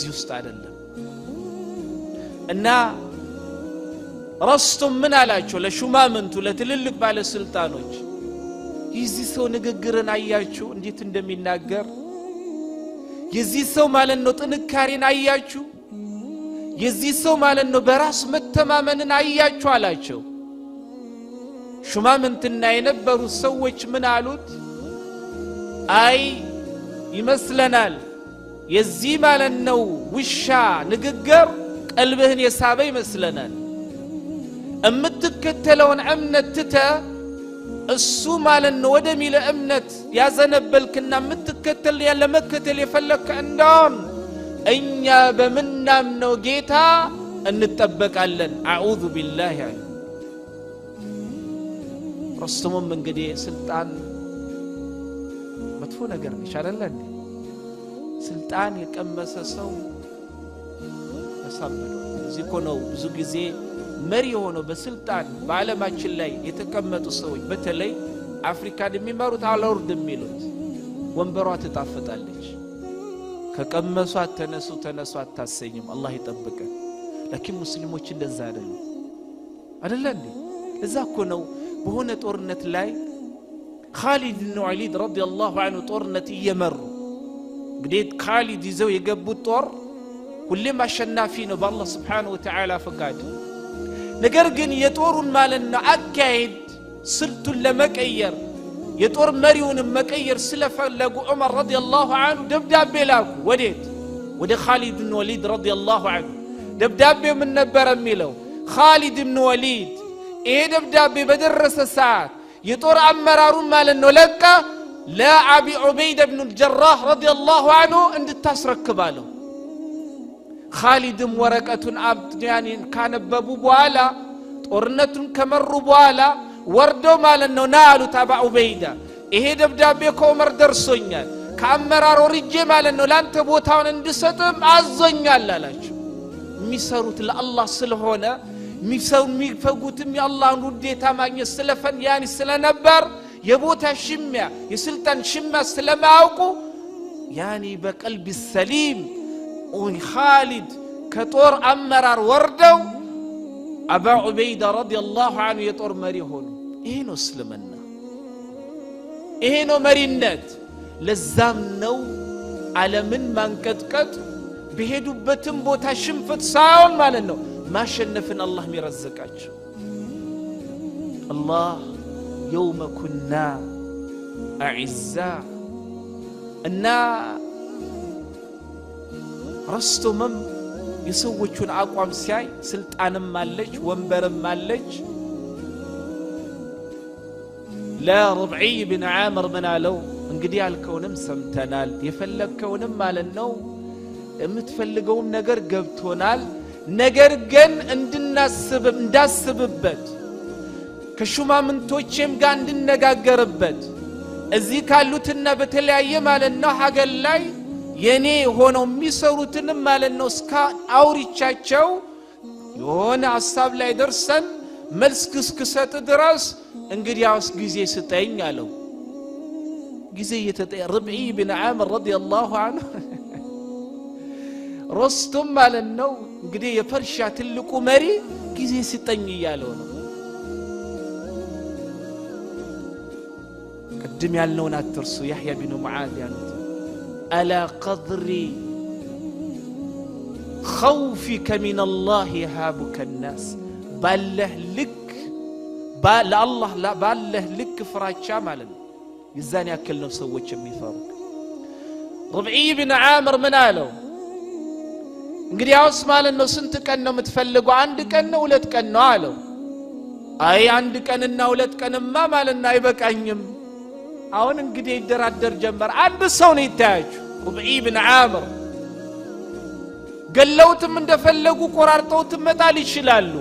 እዚህ ውስጥ አይደለም። እና ረስቱም ምን አላቸው ለሹማምንቱ ለትልልቅ ባለስልጣኖች፣ የዚህ ሰው ንግግርን አያችሁ እንዴት እንደሚናገር፣ የዚህ ሰው ማለት ነው ጥንካሬን አያችሁ፣ የዚህ ሰው ማለት ነው በራስ መተማመንን አያችሁ አላቸው። ሹማምንትና የነበሩ ሰዎች ምን አሉት? አይ ይመስለናል የዚህ ማለት ነው ውሻ ንግግር ቀልብህን የሳበ ይመስለናል። እምትከተለውን እምነት ትተህ እሱ ማለት ነው ወደሚል እምነት ያዘነበልክና የምትከተል ለመከተል የፈለግክ እንደሆን እኛ በምናምነው ጌታ እንጠበቃለን። አዑዙ ቢላህ አሉ። ረሱሙም እንግዲህ ስልጣን መጥፎ ነገር ነች አይደለ እንዴ? ስልጣን የቀመሰ ሰው ያሳብደዋል። እዚህ እኮ ነው ብዙ ጊዜ መሪ የሆነው በስልጣን በዓለማችን ላይ የተቀመጡ ሰዎች በተለይ አፍሪካን የሚመሩት አልወርድ የሚሉት ወንበሯ ትጣፍጣለች። ከቀመሷት ተነሱ ተነሱ አታሰኝም። አላህ ይጠብቀን። ላኪን ሙስሊሞች እንደዛ አይደሉም። አይደለ እንዴ? እዛ እኮ ነው በሆነ ጦርነት ላይ ካሊድ ብን ወሊድ رضي الله عنه ጦርነት እየመሩ እንግዲህ ካሊድ ይዘው የገቡት ጦር ሁሌም አሸናፊ ነው በአላህ سبحانه وتعالى ፈቃድ። ነገር ግን የጦሩን ማለት ነው አካሄድ ስልቱን ለመቀየር የጦር መሪውንም መቀየር ስለፈለጉ ዑመር رضي الله عنه ደብዳቤ ላኩ። ወዴት? ወደ ካሊድ ብን ወሊድ رضي الله عنه። ደብዳቤው ምን ነበረ የሚለው? ካሊድ ብን ወሊድ ይሄ ደብዳቤ በደረሰ ሰዓት የጦር አመራሩን ማለት ነው ለቀ ለአቢ ዑበይደ ብን ልጀራህ رضي الله عنه እንድታስረክባለሁ። ካሊድም ወረቀቱን ካነበቡ በኋላ ጦርነቱን ከመሩ በኋላ ወርደው ማለት ነው ና አሉት አባ ዑበይዳ፣ ይሄ ደብዳቤ ከዑመር ደርሶኛል፣ ከአመራር ወርጄ ማለት ነው ለአንተ ቦታውን እንድሰጥም አዞኛል አላቸው። የሚሰሩት ለአላህ ስለሆነ የሚፈጉትም የአላህን ውዴታ ማግኘት ስለፈን ያኒ ስለነበር የቦታ ሽሚያ የስልጣን ሽሚያ ስለማያውቁ ያኒ በቀልብ ሰሊም ካሊድ ከጦር አመራር ወርደው አባ ዑበይዳ ረዲየላሁ ዐንሁ የጦር መሪ ሆኑ። ይሄ ነው እስልምና፣ ይሄ ነው መሪነት። ለዛም ነው ዓለምን ማንቀጥቀጥ በሄዱበትም ቦታ ሽንፈት ሳይሆን ማለት ነው ማሸነፍን አላህ የሚረዝቃቸው። አላህ የውመ ኩና አዒዛ እና ረስቱምም የሰዎቹን አቋም ሲያይ ስልጣንም አለች ወንበርም አለች። ለርብዒ ብን ዓምር ምን አለው? እንግዲህ ያልከውንም ሰምተናል፣ የፈለግከውንም ማለት ነው የምትፈልገውም ነገር ገብቶናል። ነገር ግን እንዳስብበት ከሹማምንቶቼም ጋር እንድነጋገርበት እዚህ ካሉትና በተለያየ ማለት ነው ሀገር ላይ የኔ ሆነው የሚሰሩትንም ማለት ነው እስከ አውሪቻቸው የሆነ ሀሳብ ላይ ደርሰን መልስ እስክሰጥ ድረስ እንግዲያውስ ጊዜ ስጠኝ አለው። ጊዜ ርብዒ ብን ዓምር ረዲየላሁ ዐንሁ ሮስቱም ማለት ነው እንግዲህ የፐርሺያ ትልቁ መሪ ጊዜ ስጠኝ እያለው ነው። ቅድም ያልነውን አትርሱ። ያሕያ ቢኑ ሙዓዝ ያሉት አላ ቀድሪ ኸውፊከ ሚነላህ የሃቡከ ናስ፣ ባለህ ልክ ለአላህ ባለህ ልክ ፍራቻ ማለት ነው የዛን ያክል ነው ሰዎች የሚፈሩ። ርብዒ ብን ዓምር ምን አለው? እንግዲያውስ ማለት ነው ስንት ቀን ነው የምትፈልገው? አንድ ቀን ነው ሁለት ቀን ነው አለው። አይ አንድ ቀንና ሁለት ቀንማ ማለት ነው አይበቃኝም። አሁን እንግዲህ ይደራደር ጀመር። አንድ ሰው ነው ይታያችሁ፣ ርብዒ ብን ዓምር ገለውትም እንደፈለጉ ቆራርጠውትም መጣል ይችላሉ።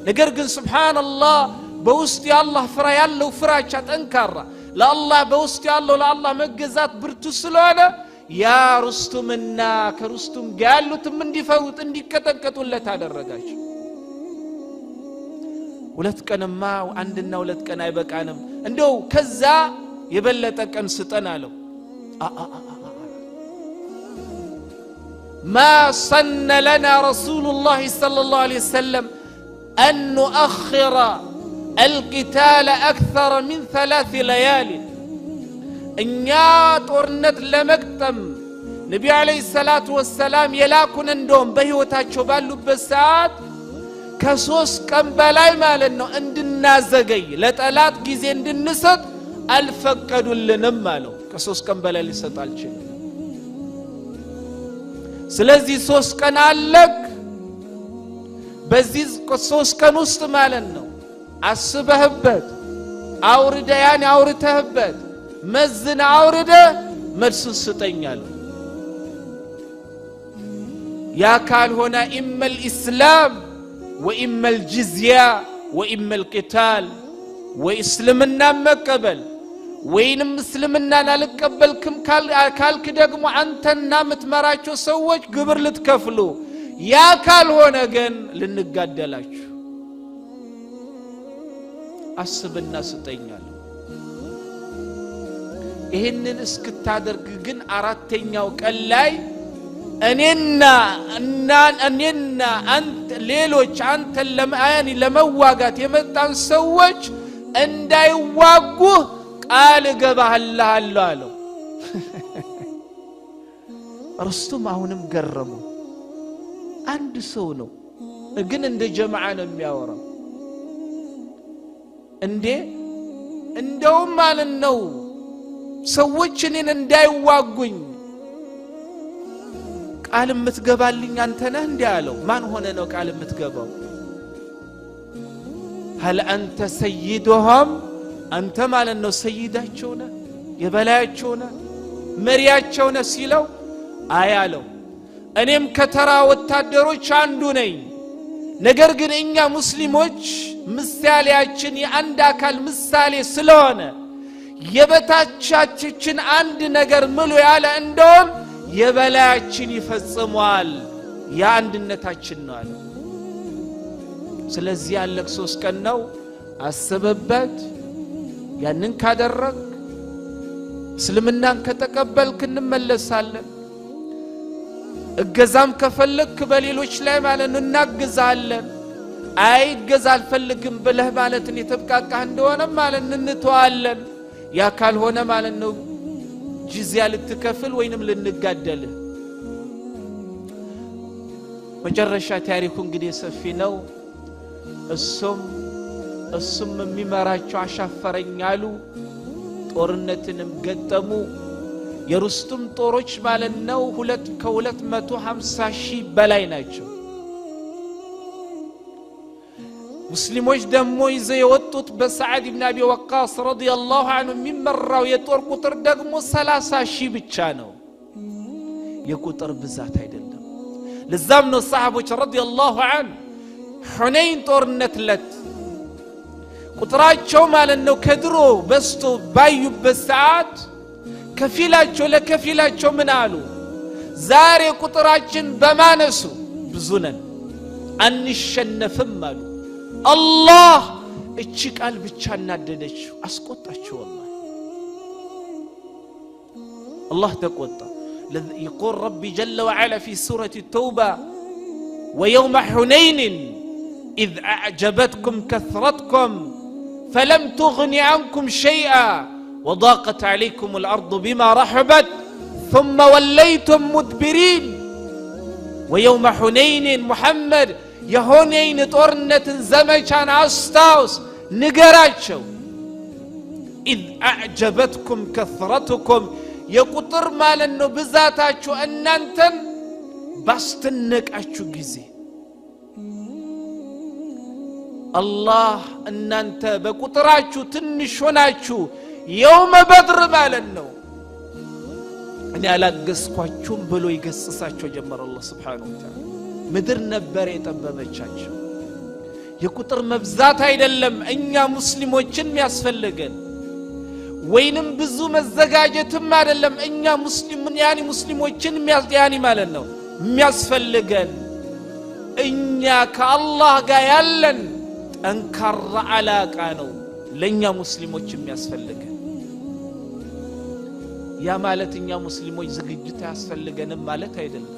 ነገር ግን ሱብሓነላህ በውስጥ የአላህ ፍራ ያለው ፍራቻ ጠንካራ ለአላህ በውስጥ ያለው ለአላህ መገዛት ብርቱ ስለሆነ ያ ሩስቱምና ከሩስቱም ጋር ያሉትም እንዲፈሩት እንዲቀጠቀጡለት አደረጋቸው። ሁለት ቀንማ አንድና ሁለት ቀን አይበቃንም፣ እንደው ከዛ የበለጠ ቀን ስጠን አለው። ما سن لنا رسول الله صلى الله عليه وسلم أن نؤخر القتال أكثر من 3 ليال. እኛ ጦርነት ለመግጠም ነቢ عليه الصلاة والسلام የላኩን እንደውም በሕይወታቸው ባሉበት ሰዓት ከ3 ቀን በላይ ማለት ነው እንድናዘገይ ለጠላት ጊዜ እንድንሰጥ አልፈቀዱልንም አለው። ከ3 ቀን በላይ ሊሰጥ አልችልም። ስለዚህ 3 ቀን አለክ። በዚህ 3 ቀን ውስጥ ማለት ነው አስበህበት አውርደ ያን አውርተህበት መዝን አውርደ መልሱን ስጠኝ አለው። ያ ካልሆነ ኢመ ልእስላም ወኢመ ልጅዝያ ወኢመ ልቅታል፣ ወይ እስልምናን መቀበል ወይንም እስልምናን አልቀበልክም ካልክ ደግሞ አንተና የምትመራቸው ሰዎች ግብር ልትከፍሉ፣ ያ ካልሆነ ግን ልንጋደላችሁ። አስብና ስጠኝ አለው። ይህንን እስክታደርግ ግን 4ኛው ቀን ላይ እኔና አንተ ሌሎች አንተን ለመዋጋት የመጣን ሰዎች እንዳይዋጉህ ቃል እገባልሃለሁ አለው። ሩስቱም አሁንም ገረመው። አንድ ሰው ነው ግን እንደ ጀማዓ ነው የሚያወራው። እንዴ እንደውም ማለት ነው ሰዎች እኔን እንዳይዋጉኝ ቃል የምትገባልኝ አንተ ነህ እንዴ አለው። ማን ሆነ ነው ቃል የምትገባው? هل أنت سيدهم؟ አንተ ማለት ነው ሰይዳቸው ነህ፣ የበላያቸው ነህ፣ መሪያቸው ነህ ሲለው አይ አለው፣ እኔም ከተራ ወታደሮች አንዱ ነኝ። ነገር ግን እኛ ሙስሊሞች ምሳሌያችን የአንድ አካል ምሳሌ ስለሆነ የበታቻችን አንድ ነገር ምሉ ያለ እንደውም የበላያችን ይፈጽሟል፣ የአንድነታችን ነው አለ። ስለዚህ ያለክ 3 ቀን ነው፣ አስብበት። ያንን ካደረግ እስልምናን ከተቀበልክ እንመለሳለን። እገዛም ከፈለክ በሌሎች ላይ ማለት ነው እናግዛለን። አይ እገዛ አልፈልግም ብለህ ማለት ነው የተብቃቃህ እንደሆነ ማለት ነው እንተዋለን። ያ ካልሆነ ማለት ነው ጂዝያ ልትከፍል ወይንም ልንጋደልህ። መጨረሻ ታሪኩ እንግዲህ ሰፊ ነው። እሱም የሚመራቸው አሻፈረኝ አሉ። ጦርነትንም ገጠሙ። የሩስቱም ጦሮች ማለት ነው ከ250 ሺህ በላይ ናቸው። ሙስሊሞች ደግሞ ይዘው የወጡት በሰዓድ ኢብን አቢ ወቃስ ረዲየላሁ ዐንሁ የሚመራው የጦር ቁጥር ደግሞ 30 ሺህ ብቻ ነው። የቁጥር ብዛት አይደለም። ለዛም ነው ሰሃቦች ረዲየላሁ ዐንሁ ሑነይን ጦርነት ለት ቁጥራቸው ማለት ነው ከድሮ በስቶ ባዩበት ሰዓት ከፊላቸው ለከፊላቸው ምን አሉ? ዛሬ ቁጥራችን በማነሱ ብዙ ነን አንሸነፍም አሉ። አላህ እቺ ቃል ብቻ እናደደችው፣ አስቆጣቸው። ወላሂ አላህ ተቆጣ። يقول ربي جل وعلا في سورة التوبة ويوم حنين إذ أعجبتكم كثرتكم فلم تغن عنكم شيئا وضاقت عليكم الأرض بما رحبت ثم وليتم مدبرين. ويوم حنين محمد የሁነይን ጦርነትን ዘመቻን አስታውስ፣ ንገራቸው። إذ أعجبتكم كثرتكم የቁጥር ማለት ነው ብዛታችሁ እናንተን ባስደነቃችሁ ጊዜ አላህ እናንተ በቁጥራችሁ ትንሽ ሆናችሁ የውመ በድር ማለት ነው እኔ አላገዝኳችሁም ብሎ ይገስጻቸው ጀመረ አላህ ሱብሓነሁ ወተዓላ። ምድር ነበር የጠበበቻቸው። የቁጥር መብዛት አይደለም እኛ ሙስሊሞችን የሚያስፈልገን፣ ወይንም ብዙ መዘጋጀትም አይደለም እኛ ሙስሊሞችን ያኒ ማለት ነው የሚያስፈልገን። እኛ ከአላህ ጋር ያለን ጠንካራ አላቃ ነው ለኛ ሙስሊሞች የሚያስፈልገን። ያ ማለት እኛ ሙስሊሞች ዝግጅት አያስፈልገንም ማለት አይደለም።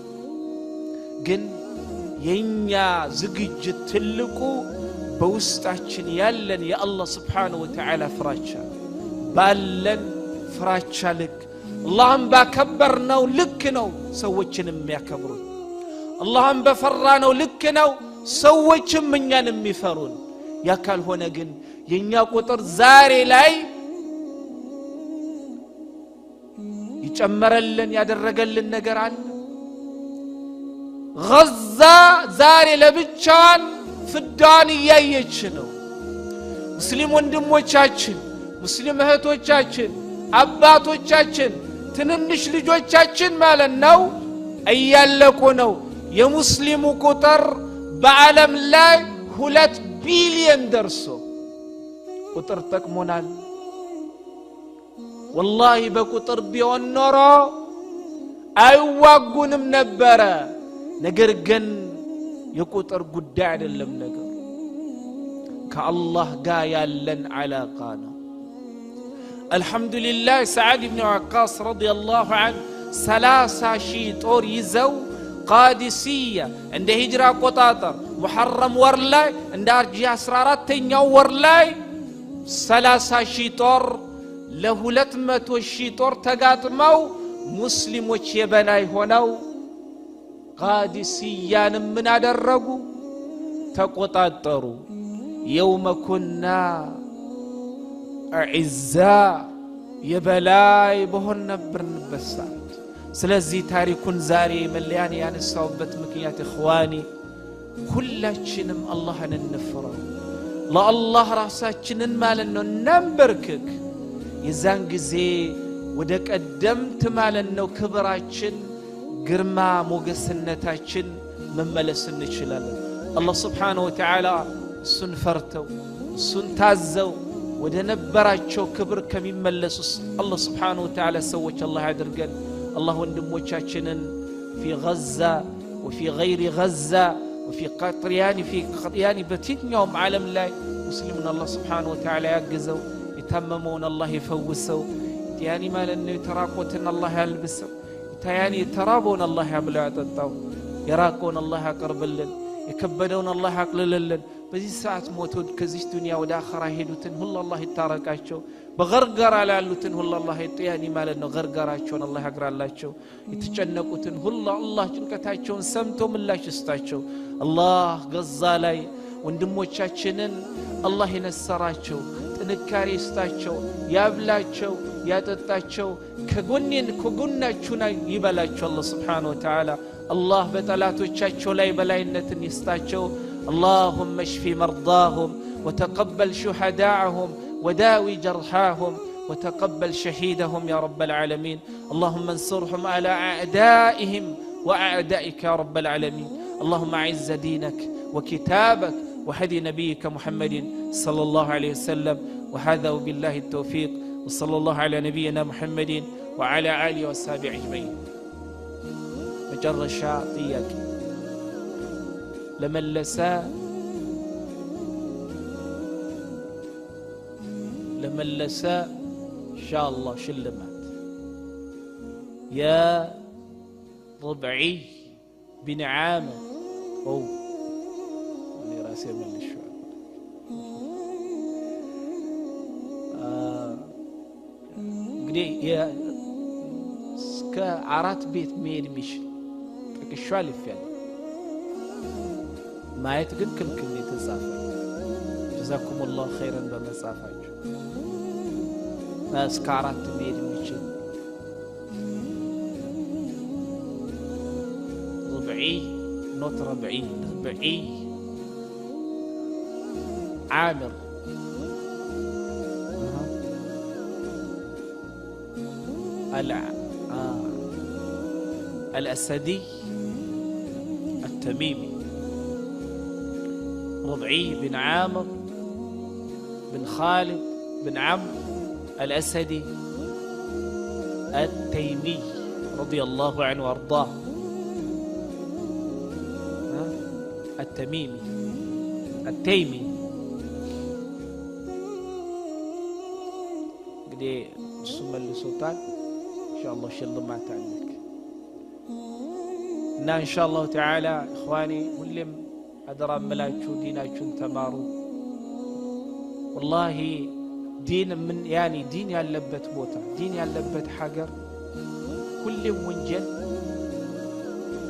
ግን የኛ ዝግጅት ትልቁ በውስጣችን ያለን የአላህ ስብሓነሁ ወተዓላ ፍራቻ ባለን ፍራቻ ልክ አላህን ባከበርነው ልክ ነው ሰዎችን የሚያከብሩን። አላህን በፈራነው ልክ ነው ሰዎችም እኛን የሚፈሩን። ያ ካልሆነ ግን የኛ ቁጥር ዛሬ ላይ ይጨመረልን ያደረገልን ነገር አለ? ገዛ ዛሬ ለብቻዋን ፍዳዋን እያየች ነው። ሙስሊም ወንድሞቻችን፣ ሙስሊም እህቶቻችን፣ አባቶቻችን፣ ትንንሽ ልጆቻችን ማለት ነው እያለቁ ነው። የሙስሊሙ ቁጥር በዓለም ላይ 2 ቢሊዮን ደርሶ ቁጥር ጠቅሞናል። ወላሂ በቁጥር ቢሆን ኖሮ አይዋጉንም ነበረ። ነገር ግን የቁጥር ጉዳይ አይደለም ነገሩ፣ ከአላህ ጋር ያለን ዓላቃ ነው። አልሐምዱሊላህ ሰዓድ ብን ወቃስ ረዲየላሁ ዐንሁ 30 ሺህ ጦር ይዘው ቃዲስያ እንደ ሂጅራ አቆጣጠር ሙሐረም ወር ላይ እንደ አርጂ 14ኛው ወር ላይ 30 ሺህ ጦር ለ200 ሺህ ጦር ተጋጥመው ሙስሊሞች የበላይ ሆነው ቃዲስያንም ምን አደረጉ? ተቆጣጠሩ። የውመ ኩና አዕዛ የበላይ በሆን ነበርንበት ሰዓት። ስለዚህ ታሪኩን ዛሬ መለያን ያነሳውበት ምክንያት እኽዋኒ ሁላችንም አላህን እንፍራው፣ ለአላህ ራሳችንን ማለት ነው እናንበርክክ። የዛን ጊዜ ወደ ቀደምት ማለት ነው ክብራችን፣ ግርማ ሞገስነታችን መመለስ እንችላለን። አላህ ስብሓነሁ ወተዓላ እሱን ፈርተው እሱን ታዘው ወደ ነበራቸው ክብር ከሚመለሱ አላህ ስብሓነሁ ወተዓላ ሰዎች አላህ ያድርገን። አላህ ወንድሞቻችንን ፊ ገዛ ወፊ ገይሪ ገዛ ወፊ ቀጥርያኒ ፊ ቀጥያኒ በየትኛውም ዓለም ላይ ሙስሊሙን አላህ ስብሓነሁ ወተዓላ ያግዘው። የታመመውን አላህ ይፈውሰው። ያኒ ማለት ነው የተራቆትን አላህ ያልብሰው። ያኒ የተራበውን አላህ ያብላው ያጠጣው። የራቀውን አላህ ያቀርብልን። የከበደውን አላህ ያቅልልልን። በዚህ ሰዓት ሞተው ከዚህ ዱንያ ወደ አኸራ ሄዱትን ሁሉ አላህ ይታረቃቸው። በገርገራ ላይ ያሉትን ሁሉ አላህ ያኒ ማለት ነው ገርገራቸውን አላህ ያግራላቸው። የተጨነቁትን ሁሉ አላህ ጭንቀታቸውን ሰምቶ ምላሽ ይስጣቸው። አላህ ገዛ ላይ ወንድሞቻችንን አላህ ይነሰራቸው፣ ጥንካሬ ይስጣቸው፣ ያብላቸው፣ ያጠጣቸው፣ ከጎናችሁ ይበላቸው። አላህ ስብሓነሁ ወተዓላ አላህ በጠላቶቻቸው ላይ በላይነትን ይስጣቸው። اللهم اشف مرضاهم وتقبل شهداءهم وداوي جرحاهم وتقبل شهيدهم يا رب العالمين. اللهم انصرهم على أعدائهم وأعدائك يا رب العالمين. اللهم أعز دينك وكتابك وهدي نبيك محمد صلى الله عليه وسلم. وهذا وبالله التوفيق، وصلى الله على نبينا محمد وعلى آله وصحبه أجمعين. መጨረሻ ጥያቄ ለመለሰ ኢንሻአላህ ሽልማት የርብዒ ቢን ዓምር እኔ ራሴ መልሼዋለሁ። እንግዲህ እስከ 4 ቤት መሄድ የሚችል ጠቅሼ አልፌያለሁ። ማየት ግን ክልክል ነው የተጻፈ። ጀዛኩሙላሁ ኸይረን በመጻፋችሁ። እስከ 4 መሄድ የሚችል ርብዒ ኖት ረብዒ ርብዒ ዓምር الأسدي التميمي ربعي بن عامر بن خالد بن عمرو الأسدي التيمي رضي الله عنه وأرضاه. التميمي التيمي እንግዲህ እሱ መልሶታል። ኢንሻአላህ ሽልማት አለክ። እና ኢንሻአላሁ ተዓላ ኢኽዋኒ ሁሌም አደራ እምላችሁ ዲናችሁን ተማሩ። ወላሂ ዲን ምን ያኒ ዲን ያለበት ቦታ ዲን ያለበት ሀገር ሁሌም ወንጀል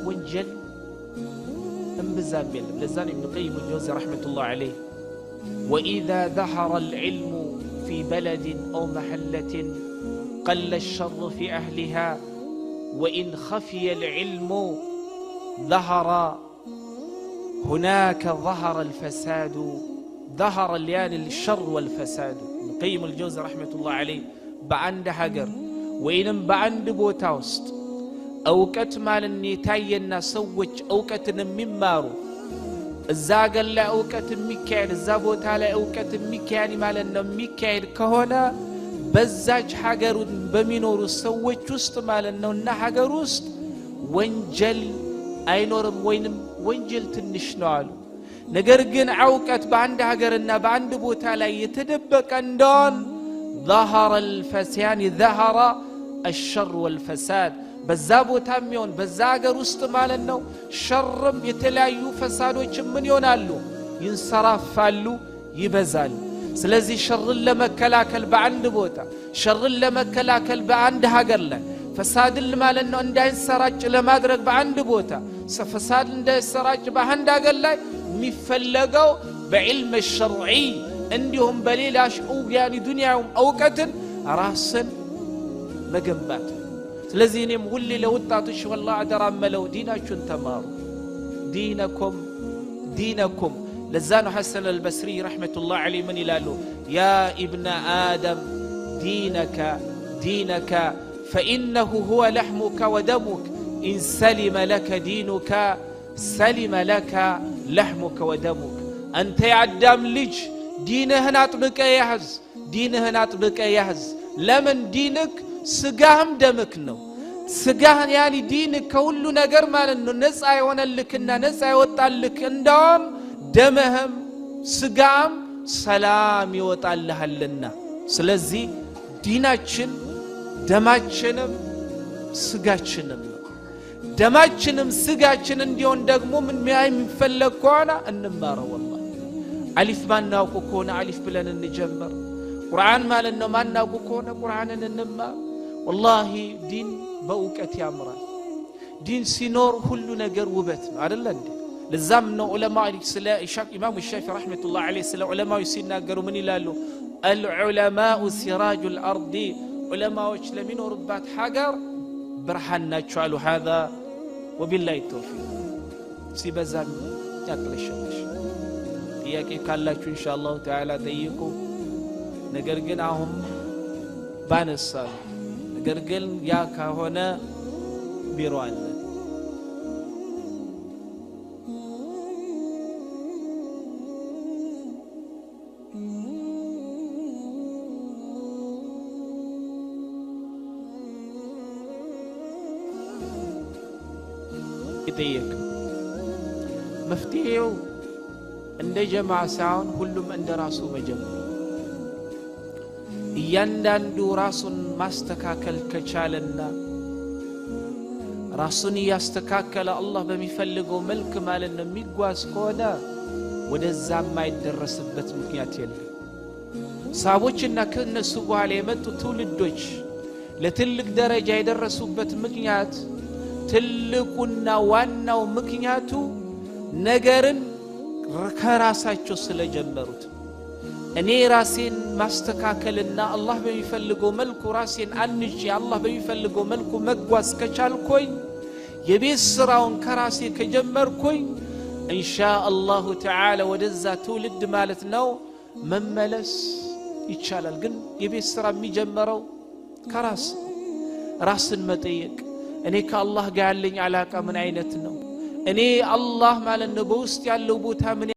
ወንጀል እምብዛም የለም። ለዛ ነው ኢብኑ ቀይም አልጀውዚ ረሕመቱላህ ዐለይህ وإذا ظهر العلم في بلد أو محلة قل الشر في أهلها وإن خفي العلم ظهر هناك ظهر الفساد ظهر يعني الشر والفساد። ابن قيم الجوزي رحمة الله عليه በአንድ ሀገር ወይንም በአንድ ቦታ ውስጥ እውቀት ማለት የታየና ሰዎች እውቀትን የሚማሩ እዛ ሀገር ላይ እውቀት የሚካሄድ እዛ ቦታ ላይ እውቀት የሚካሄድ ማለት ነው የሚካሄድ ከሆነ በዛች ሀገር በሚኖሩ ሰዎች ውስጥ ማለት ነው እና ሀገር ውስጥ ወንጀል አይኖርም ወይንም ወንጀል ትንሽ ነው አሉ። ነገር ግን እውቀት በአንድ ሀገርና በአንድ ቦታ ላይ የተደበቀ እንደሆን ظهر الفساد ظهر الشر والفساد በዛ ቦታ የሚሆን በዛ ሀገር ውስጥ ማለት ነው ሸርም የተለያዩ ፈሳዶች ምን ይሆናሉ? ይንሰራፋሉ፣ ይበዛሉ። ስለዚህ ሸርን ለመከላከል በአንድ ቦታ ሸርን ለመከላከል በአንድ ሀገር ላይ ፈሳድን ማለት ነው እንዳይሰራጭ ለማድረግ በአንድ ቦታ ፈሳድ እንዳይሰራጭ በአንድ ሀገር ላይ የሚፈለገው በዕልም ሸርዒ እንዲሁም በሌላ ያኒ ዱንያውም እውቀትን ራስን መገንባት። ስለዚህ እኔም ሁሌ ለወጣቶች ወላሂ አደራ እምለው ዲናችሁን ተማሩ። ዲነኩም ዲነኩም። ለዛ ነው ሐሰን አልበስሪ ረሕመቱላህ ዐለይህ ምን ይላሉ? ያ ኢብነ አደም دينك دينك فإنه هو لحمك ودمك إن سلم لك دينك سلم لك لحمك ودمك። አንተ የአዳም ልጅ ዲንህን አጥብቀህ ያዝ፣ ዲንህን አጥብቀህ ያዝ። ለምን ዲንክ ስጋህም ደምክ ነው። ስጋህን ያኒ ዲንክ ከሁሉ ነገር ማለት ነው ነፃ የሆነልክና ነፃ የወጣልክ እንደውም ደምህም ስጋም ሰላም ይወጣልሃልና። ስለዚህ ዲናችን ደማችንም ስጋችንም ነው። ደማችንም ስጋችን እንዲሆን ደግሞ ምን የሚፈለግ ከሆነ እንማረው። ወላሂ አሊፍ ማናውቁ ከሆነ አሊፍ ብለን እንጀምር። ቁርአን ማለት ነው ማናውቁ ከሆነ ቁርአንን እንማር። ወላሂ ዲን በእውቀት ያምራል። ዲን ሲኖር ሁሉ ነገር ውበት ነው አይደለ እንዴ? ለዛም ነው ዑለማ ስለ ኢማሙ ሻፊ رحمة الله عليه ስለ ዑለማዎች ሲናገሩ ምን ይላሉ? العلماء سراج الأرض፣ ዑለማዎች ለሚኖሩባት ሀገር ብርሃን ናቸው አሉ። هذا وبالله التوفيق። ሲበዛም ያቅለሸለሽ። ጥያቄ ካላችሁ إن شاء الله تعالى ጠይቁ። ነገር ግን አሁን ባነሳሉ ነገር ግን ያ ከሆነ ቢሮ አለ። ይጠየቅ። መፍትሄው እንደ ጀማዓ ሳይሆን ሁሉም እንደ ራሱ መጀመር፣ እያንዳንዱ ራሱን ማስተካከል ከቻለና ራሱን እያስተካከለ አላህ በሚፈልገው መልክ ማለት ነው የሚጓዝ ከሆነ ወደዛ የማይደረስበት ምክንያት የለም። ሰሃቦችና ከነሱ በኋላ የመጡ ትውልዶች ለትልቅ ደረጃ የደረሱበት ምክንያት ትልቁና ዋናው ምክንያቱ ነገርን ከራሳቸው ስለጀመሩት። እኔ ራሴን ማስተካከልና አላህ በሚፈልገው መልኩ ራሴን አንጬ አላህ በሚፈልገው መልኩ መጓዝ ከቻልኩኝ የቤት ስራውን ከራሴ ከጀመርኩኝ ኢንሻአላሁ ተዓላ ወደዛ ትውልድ ማለት ነው መመለስ ይቻላል። ግን የቤት ስራ የሚጀመረው ከራስ ራስን መጠየቅ፣ እኔ ከአላህ ጋር ያለኝ አላቃ ምን አይነት ነው? እኔ አላህ ማለት ነው በውስጥ ያለው ቦታ ምን